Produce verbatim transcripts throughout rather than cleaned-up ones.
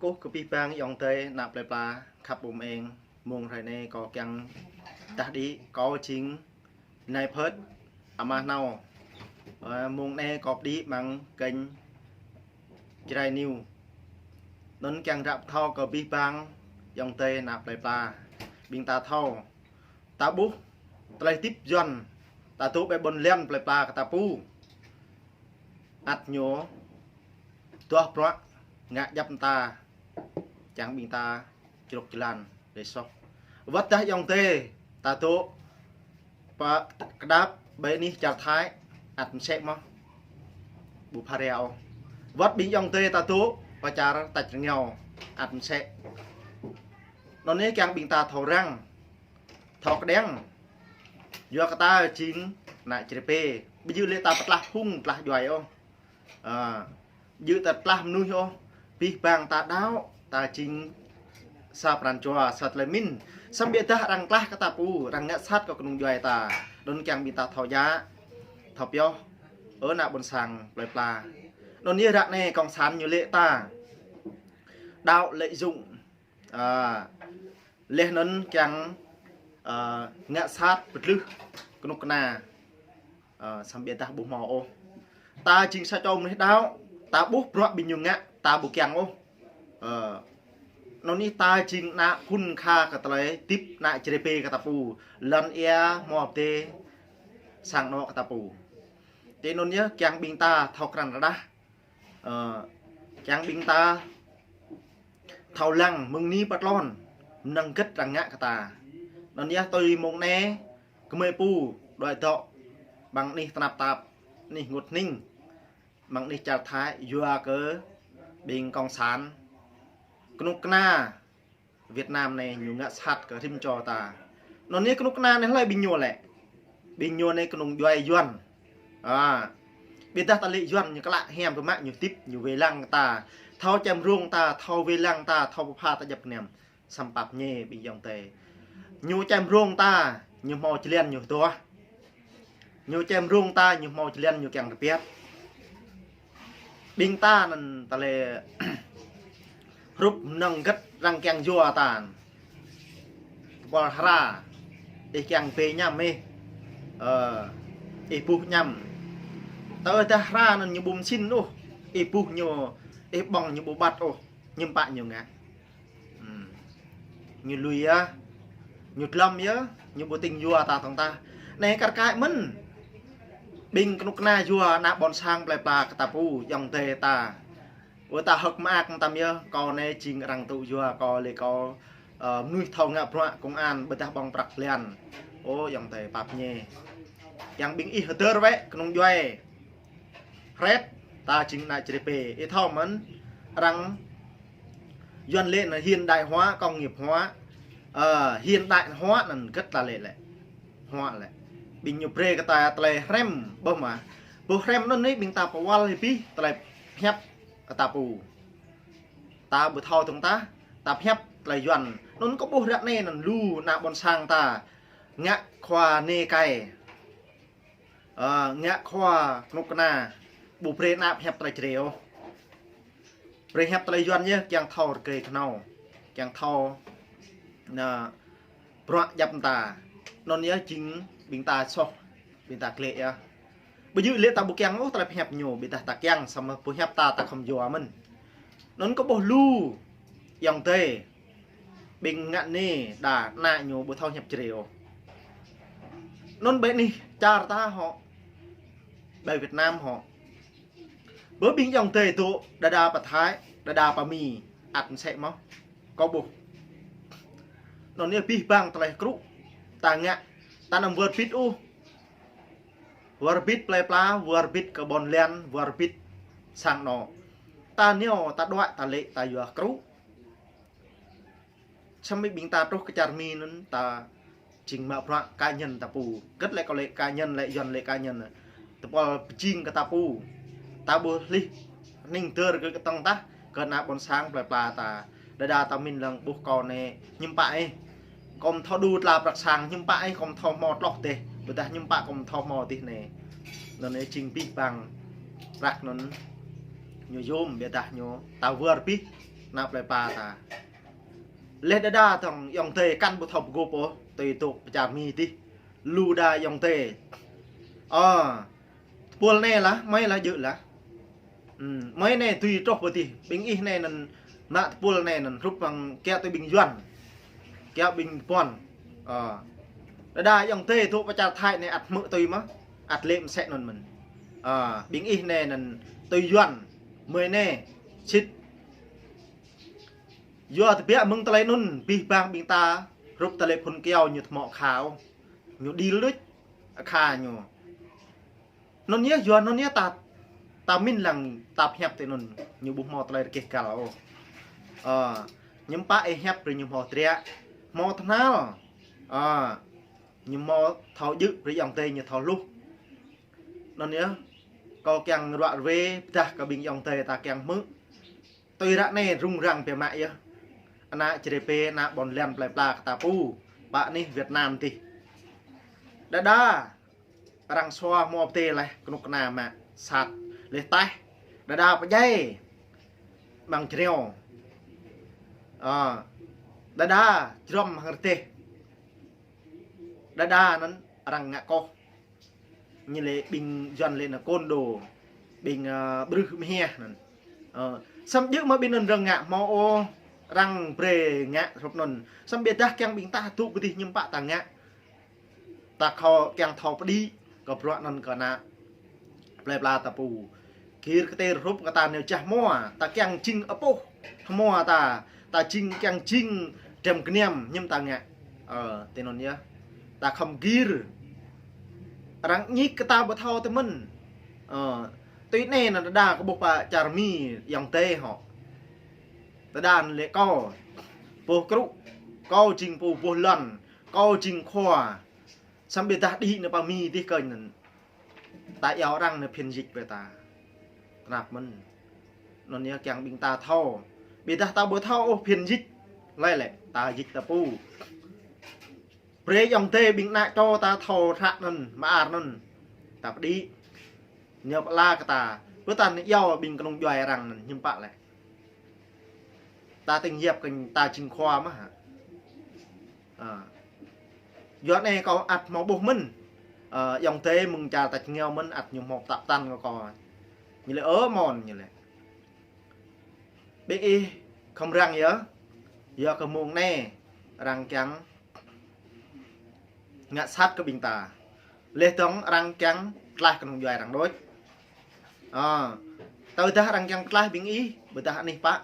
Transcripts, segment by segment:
Kơkuh kơ abih bang ayŏng adơi ană plơi pla khăp ƀu mơeng, mông hrơi anai kâo kiăng dah đĭ, kâo jing Nai Phơt, ama Hnao. Ơ, mông anai kâo đĭ amăng kênh Jrai News. Anŭn kiăng ră pơthâo kơ abih bang ayŏng adơi ană plơi pla. Ƀing ta thâo, ta ƀuh tơlơi hơdip Yuan, ta dŏ ƀơi ƀôn lan plơi pla kơ ta pô. Ăt ñu duah bruă ngă djŏp mơta, čang ƀing ta čruk jơlan đơi soh. Wơ̆t dah ayŏng adơi ta dŏ pơ kơdap ƀơi anih čar Thái, ăt mơsĕ mơ̆n, ƀu phara ôh. Wơ̆t ƀing ayŏng adơi ta dŏ pơ čar tač rơngiao, ăt mơsĕ. Anŭn yơh kiăng ƀing ta thâo răng, thâo kơđiăng. Yua kơ ta jing ană Jrai pê, ƀu djơ̆ lĕ ta pơtlaih phung tlaih djuai ôh. Ơ, ƀu djơ̆ ta pơtlaih mơnuih ôh. Abih bang ta đaŏ, ta jing sa pran jua, sa tơlơi pơmĭn. Samơ̆ ƀiădah arăng tlaih kơ ta pô, arăng ngă sat kơ kơnung djuai ta. Anŭn kiăng ƀing ta thâo djă, thâo pioh, ơ ană ƀôn sang plơi pla. Anŭn yơh ră anai cộng sản ñu lĕ ta đaŏ lợi dụng. Ơ, laih anŭn kiăng, ơ, ngă sat pơtlưh kơnuk kơna. Ơ, samơ̆ ƀiădah ƀu hmâo ôh. Ta jing sa čô mơnuih đaŏ, ta ƀuh bruă ƀing ñu ngă, ta ƀu kiăng ôh. Ơ, anŭn yơh ta jing ană phŭn kha kơ tơlơi hơdip ană Jrai pê kơ ta pô, lŏn ia hmâo pơdai sang anŏ kơ ta pô. Tui anŭn yơh kiăng ƀing ta thâo krăn rơđah. Ơ, kiăng ƀing ta thâo lăng mơ̆ng anai pơ tlôn, mơnơ̆ng hơget arăng ngă kơ ta. Anŭn yơh tui mông anai, gơmơi pô đuaĭ dŏ amăng anih tơnap tap, anih rơngot hning, amăng anih čar Thái, yua kơ ƀing cộng sản, kơnuk kơna Việt Nam anai ñu ngă sat kơ rĭm čô ta. Anŭn yơh kơnuk kơna anai hlơi ƀing ñu lĕ? Ƀing ñu anai kơnung djuai Yuan. Ơ, ƀiădah ta lĕ Yuan ñu klă hiam pơmă ñu hơdip, ñu wai lăng ta. Thâo čem rông ta, thâo wai lăng ta, thâo pơpha ta djŏp kơnăm. Samơ̆ pap ñe ƀing ayŏng adơi. Ñu čem rông ta, ñu hmâo jơlan ñu hơduah. Ñu čem rông ta, ñu hmâo jơlan ñu kiăng rơpiăt. Ƀing ta anŭn tơlơi hrup mơnơ̆ng hơget arăng kiăng yua ta. Tơpul hra, ih kiăng bê añăm ih. Ơ, ih buh añăm. Tơdah hra anŭn ñu ƀu mơsĭn ôh, ih buh ñu, ih ƀơ̆ng ñu ƀu ƀăt ôh, hiư̆m pă ñu ngă. Ừm. Ñu lui yơh, ñu glŏm yơh, ñu ƀu tĭng yua ta tŏng tah. Anai kar kaĭ mơ̆n. Ƀing kơnuk kơna yua ană ƀôn sang plơi pla kơ ta pô, ayŏng adơi ta. Ơ ta hơ̆k mơak mơtam yơh, kâo anai jing arăng tŭ yua kâo lĕ kâo, ơ, mơnuih thâo ngă bruă công an, ƀiădah ƀơ̆ng prăk blan. Ơ, ayŏng adơi pap ñe. Kiăng ƀing ih hơdơr wơ̆t, kơnung djuai. Hret, ta jing ană Jrai pê. Ih thâo mơ̆n, arăng Yuan lĕ anŭn hiện đại hóa, công nghiệp hóa. Ơ, hiện đại hóa anŭn hơget ta lĕ lĕ. Hóa lĕ. Ƀing ñu brơi kơ ta tơlơi hrăm, ƀuh mơ̆. Ƀuh hrăm anŭn anai ƀing ta pơwăl hĭ abih tơlơi pơhiăp kơ ta pô. Ta ƀu thâo tŏng tah, ta pơhiăp tơlơi Yuan. Anŭn kâo ƀuh ră anai anŭn lu ană ƀôn sang ta ngă khua nê kai. Ơ, ngă khua kơnuk kơna, ƀu brơi ană pơhiăp tơlơi Jrai ôh. Brơi hiăp tơlơi Yuan yơh, kiăng thâo rơgơi kơhnâo, kiăng thâo, anŭn, bruă djŏp mơta. Anŭn yơh jing ƀing ta soh, ƀing ta glĕ yơh. Ƀu djơ̆ lĕ ta ƀu kiăng ôh tơlơi pơhiăp ñu, ƀiădah ta kiăng samơ̆ pơhiăp ta, ta khŏm yua mơ̆n. Anŭn kâo ƀuh lu ayŏng adơi ƀing ngă anai đa ană ñu ƀu thâo hiăp Jrai ôh. Anŭn ƀơi anih čar ta hŏ, ƀơi Việt Nam hŏ. Bơ ƀing ayŏng adơi dŏ, đơđa pơ Thái, đơđa pơ Mi, ăt mơsĕ mơ̆n. Kâo ƀuh. Anŭn yơh abih bang tơlơi hơkrŭ ta ngă, ta anăm wơr bĭt ôh. Wơr bĭt plơi pla, wơr bĭt kơ ƀôn lan, wơr bĭt sang anŏ. Ta nao, ta đuaĭ, ta lĕ, ta yua hơkrŭ. Samơ̆ ƀing ta truh kơ čar Mi anŭn ta jing mă bruă cá nhân ta pô. Hơget lĕ kâo lĕ cá nhân, lĕ Yuan lĕ cá nhân. Tơpul pơjing kơ ta pô. Ta ƀu hlih hning dơr kơ tŏng tah, kơ ană ƀôn sang plơi pla ta. Đơđa ta mĭn lăng ƀuh kâo anai hiư̆m pă ih. Kâo mơ̆ thâo đu tla prăk sang hiư̆m pă ih, kâo mơ̆ thâo hmâo tloh dêh. Ƀiădah hiư̆m pă kâo mơ̆ thâo hmâo dih anai. Anŭn anai jing abih bang prăk anŭn ñu yôm, ƀiădah ñu ta wơr bĭt. Ană plơi pla ta. Leh đơđa tong ayŏng adơi kăn ƀu thâo pơgop ôh, tui tŭ pơ čar Mi dih. Lu đa ayŏng adơi. Ơ, tơpul anai lah, mơi lah djơ̆ lah. Ừm, mơi anai tui truh pơ dih, ƀing ih anai anŭn, mă tơpul anai anŭn, hrup hăng kiăng tui ƀing Yuan. Kiăng ƀing Puăn. Ơ. Đơđa ayŏng adơi tŭ pơ čar Thái anai ăt hmư̆ tui mơ̆, ăt lĕ mơsĕ anŭn mơ̆n. Ơ, ƀing ih anai anŭn tui Yuan, mơi anai, sĭt. Yua tơbiă mơ̆ng tơlơi anŭn, abih bang ƀing ta, hrup tơlơi phŭn kyâo ñu tơhmŏ akha ôh. Ñu đĭl đôč, akha ñu. Anŭn yơh, yua anŭn yơh ta, ta mĭn lăng ta pơhiăp tui anŭn, ñu ƀu hmâo tơlơi rơgêh găl ôh. Ơ, hiư̆m pă ih hiăp brơi ñu hmâo triă, hmâo tơhnal. Ơ, ñu hmâo thâo djơ̆ brơi ayŏng adơi ñu thâo hluh. Anŭn yơh, kâo kiăng ruă ruê, pơdah kơ ƀing ayŏng adơi ta kiăng hmư̆. Tui ră anai rŭng răng biă mă yơh. Ană Čư̆ Rê Pê, ană ƀôn lan plơi pla kơ ta pô, pơ anih Việt Nam dih. Đơđa arăng sua hmua pơdơi laih kơnuk kơna mă sat laih taih. Đơđa pơdjai amăng jreo. Ơ, đơđa jrŏm hăng rơdêh. Đơđa anŭn arăng ngă koh. Ñu lĕ ƀing Yuan lĕ anŭn côn đồ, ƀing, ơ, ƀrưh mơhiăh anŭn. Ơ, samơ̆ djơ̆ mơ̆ ƀing anŭn arăng ngă hmâo ôh, arăng brơi ngă hrup anŭn. Samơ̆ ƀiădah kiăng ƀing ta tŭ pơ dih hiư̆m pă ta ngă. Ta kho kiăng thâo pơđĭ kơ bruă anŭn kơ ană plơi pla ta pô. Gir kơtir hrup kơ ta nao jah hmua, ta kiăng jing apôh hmua ta, ta jing kiăng jing drăm gơnam hiư̆m ta ngă. Ơ, tui anŭn yơh. Ta khŏm gir. Arăng ñik kơ ta ƀu thâo tơ mơ̆n. Ơ, tui anai anŭn đơđa kơ ƀuh pơ čar Mi ayŏng adơi hŏ. Đơđa anŭn lĕ kâo. Boh krŭ. Kâo jing pô boh lŏn. Kâo jing khua. Samơ̆ ƀiădah đĭ nao pơ Mi dih kơnh anŭn. Ta iâu arăng nao phiên dịch brơi ta. Tơnap mơ̆n. Anŭn yơh kiăng ƀing ta thâo. Ƀiădah ta ƀu thâo ôh phiên dịch. Laih lĕ, ta dịch ta pô. Brơi ayŏng adơi ƀing ană čô ta thâo hră anŭn, mơar anŭn. Ta pơđĭ. Ñu pơala kơ ta. Pơ ta nao iâu ƀing kơnung djuai arăng anŭn, hiư̆m pă lĕ. Ta tĭng yap kơ ta jing khua mơ̆ hă. Ơ. Yua anai kâo ăt hmâo ƀuh mơ̆n. Ơ, ayŏng adơi mơ̆ng čar tač rơngiao mơ̆n ăt ñu hmâo pơtă pơtăn kơ kâo. Ñu lĕ ơ mơ̆n ñu lĕ. Ƀing ih khŏm răng yơh. Yua kơ mông anai arăng kiăng ngă sat kơ ƀing ta. Laih dơ̆ng arăng kiăng pơtlaih kơnung djuai arăng đôč. Ơ, tơdah arăng kiăng pơtlaih ƀing ih, ƀôdah anih pă,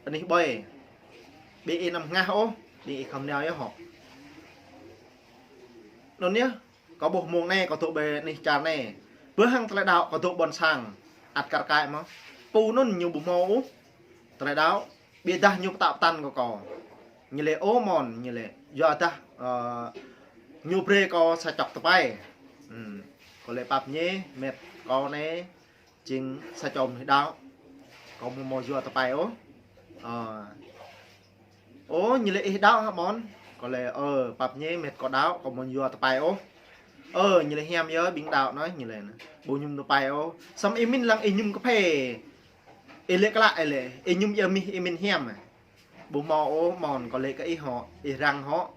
anih ƀơi. Ƀing ih anăm hơngah ôh, ƀing ih khŏm nao yơh hŏ. Anŭn yơh, kâo ƀuh mông anai kâo dŏ ƀơi anih čar anai. Bơ hăng tơlơi đaŏ kâo dŏ ƀôn sang, ăt kar kaĭ mơ̆. Pô anŭn ñu ƀu hmâo ôh tơlơi đaŏ. Ƀiădah ñu pơtă pơtăn kơ kâo. Ñu lĕ ơ mơ̆n, ñu lĕ. Yua dah, ơ, ñu brơi kâo sa čŏk tơpai. Ừm. Kâo lĕ pap ñe, met kâo anai, jing sa čô mơnuih đaŏ. Kâo ƀu hmâo yua tơpai ôh. Ơ. Ơ, ñu lĕ ih đaŏ hă mơ̆n? Kâo lĕ, ơ, pap ñe, met kâo đaŏ, kâo ƀu hmâo yua tơpai ôh. Ơ, ñu lĕ hiam yơh, ƀing đaŏ anai, ñu lĕ. Ƀu mơñum tơpai ôh. Samơ̆ ih mĭn lăng ih mơñum kơphê. Ih lĕ klă ih lĕ, ih mơñum ia mih ih mĭn hiam. Ƀu hmâo ôh mơ̆n kâo lĕ kơ ih hŏ, ih răng hŏ.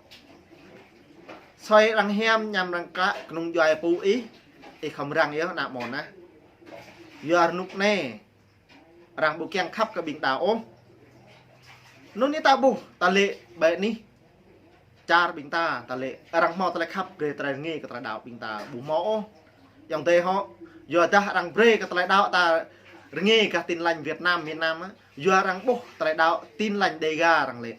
Soi arăng hiam añăm arăng klă kơnung djuai pô ih, ih khŏm răng yơh ană mơ̆n ah. Yua rơnŭk anai, arăng ƀu kiăng khăp kơ ƀing đaŏ ôh. Anŭn yơh ta ƀuh, ta lĕ ƀơi anih čar ƀing ta, ta lĕ arăng hmâo tơlơi khăp brơi tơlơi rơngiă kơ tơlơi đaŏ ƀing ta ƀu hmâo ôh. Ayŏng adơi hŏ, yua dah arăng brơi kơ tơlơi đaŏ ta rơngiă kơ Tin Lành Việt Nam, miền Nam ah. Yua arăng ƀuh tơlơi đaŏ Tin Lành Đêga arăng lĕ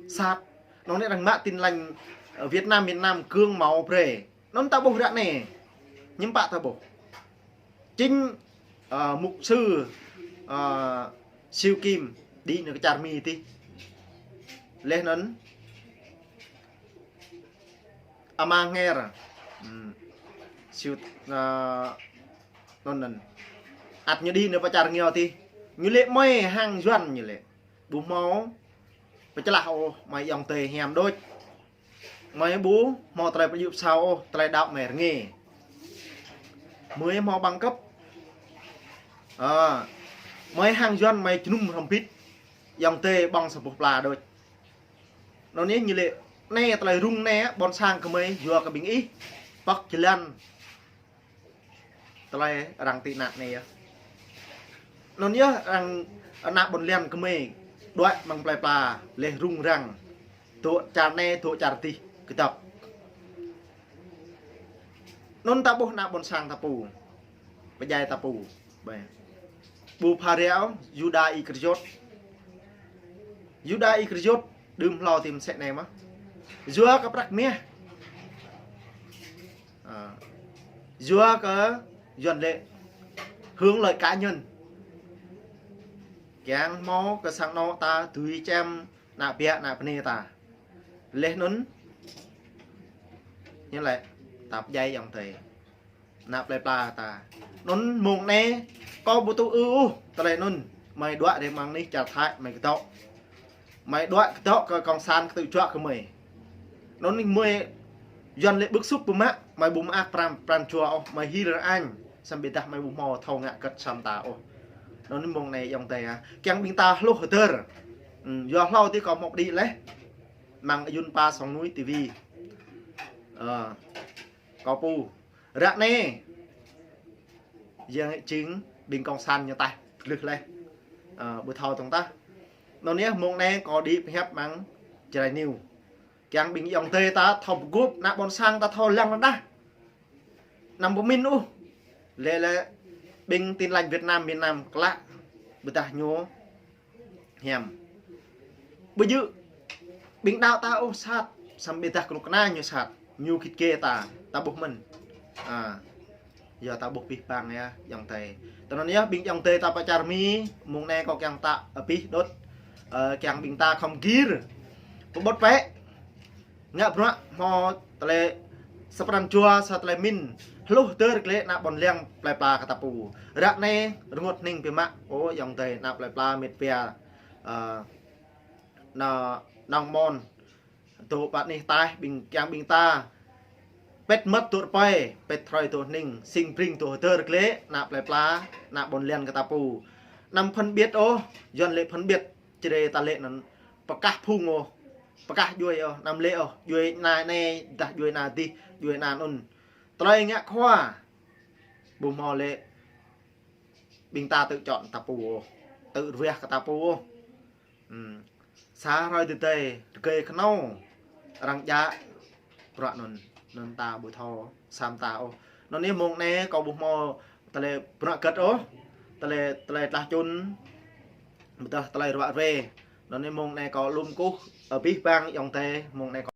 sat. Anŭn anai arăng mă Tin Lành, ơ, Việt Nam, miền Nam gương mẫu brơi. Anŭn ta ƀuh ră anai. Hiư̆m pă ta ƀuh. Chính, ơ, mục sư, ơ, Siu Kim đĭ nao kơ čar Mi dih. Laih anŭn ama H'Nger. Ừm. Siu, ơ, anŭn anŭn. Ăt ñu đĭ nao pơ čar rơngiao dih. Ñu lĕ mơi hăng Yuan ñu lĕ. Ƀu hmâo pơčlah ôh, mơi ayŏng adơi hiam đôč. Mơi ƀu hmâo tơlơi pơjŭ pơsao ôh, tơlơi đaŏ mơi rơngiă. Mơi hmâo bằng cấp. Ơ, mơi hăng Yuan mơi jơnum hrŏm bĭt. ayŏng adơi ƀơ̆ng sa boh pla đôč. Anŭn yơh ñu lĕ anai tơlơi rŭng anai ƀôn sang gơmơi yua kơ ƀing ih pŏk jơlan tơlơi arăng tị nạn anai yơh. Anŭn yơh arăng ană ƀôn lan gơmơi đuaĭ amăng plơi pla laih rŭng răng. Dŏ čar anai, dŏ čar adih, kơdŏp. Anŭn ta ƀuh ană ƀôn sang ta pô, pơdjai ta pô. Ƀu pha reo Yuđa Iskariôt. Yuđa Iskariôt đưm hlâo tĭm sĕ anai mơ̆. Yua kơ prăk mah. Yua kơ yuan lĕ hương lợi cá nhân. Kiăng hmâo kơ sang anŏ ta dưi čem ană ƀă ană bơnai ta. Laih anŭn ñu lĕ ta pơdjai ayŏng adơi, ană plơi pla ta. Anŭn mông anai kâo ƀu tŭ ư ôh tơlơi anŭn. Mơi đuaĭ rai amăng anih čar Thái mơi kơdŏ. Mơi đuaĭ kơdŏ kơ kông san kơtư̆ juă kơ mơi. Anŭn mơi yuan lĕ bơ̆k sŭp pơmă, mơi ƀu mơak pran, pran jua ôh, mơi hil rơañ. Samơ̆ ƀiădah mơi ƀu hmâo thâo ngă kơ̆t sam ta ôh. Anŭn mông anai ayŏng adơi ah, kiăng ƀing ta hluh hơdơr. Yua hlâo tui kâo hmâo pơđĭ laih amăng Ayun Pa Song Nuih ti vi. Kâo pô ră anai, yang jing ƀing kông san ñu taih glưh laih. Ƀu thâo tong tah. Anŭn yơh mông anai kâo đĭ pơhiăp amăng Jrai News. Kiăng ƀing ayŏng adơi ta thâo pơgop, ană ƀôn sang ta thâo lăng rơđah. Anăm pơmĭn ôh lĕ lĕ ƀing Tin Lành Việt Nam miền Nam klă, ƀiădah ñu hiam. Ƀu djơ̆ ƀing đaŏ ta ôh sat, samơ̆ ƀiădah kơnuk kơna ñu sat, ñu git gai ta, ta ƀuh mơ̆n. Yua ta ƀuh abih bang yơh ayŏng adơi. Tui anŭn yơh ƀing ayŏng adơi ta pơ čar Mi, mông anai kâo kiăng ta abih đôč, kiăng ƀing ta khŏm gir pơƀut pĕ. Ngă bruă hmâo tơlơi sa pran jua, sa tơlơi pơmĭn, hluh hơdơr glaĭ ană ƀôn lan plơi pla kơ ta pô. Ră anai rơngot hning biă mă, ơ ayŏng adơi, ană plơi pla met wa, anŏ, anŏ mơ̆n. Dŏ pơ anih taih ƀing, kiăng ƀing ta pĕt mơmŏt dŏ rơpơi, pĕt hrơi dŏ hning, sing bring dŏ hơdơr glaĭ ană plơi pla, ană ƀôn lan kơ ta pô. Anăm phân biệt ôh, yuan lĕ phân biệt. Čơđai ta lĕ anŭn pơkah phung ôh, pơkah djuai ôh, anăm lĕ ôh, djuai ană anai, dah djuai ană adih, djuai ană anŭn. Tơlơi ngă khua ƀu hmâo lĕ ƀing ta tự chọn ta pô ôh, tự ruah kơ ta pô ôh. Sa hrơi tơdơi, rơgơi kơnâo, arăng djă bruă anŭn, anŭn ta ƀu thâo sam ta ôh. Anŭn yơh mông anai kâo ƀu hmâo tơlơi bruă kơ̆t ôh, tơlơi, tơlơi tlah čun, ƀiădah tơlơi ruă ruê. Anŭn yơh mông anai kâo lŏm kơkuh abih bang ayŏng adơi, mông anai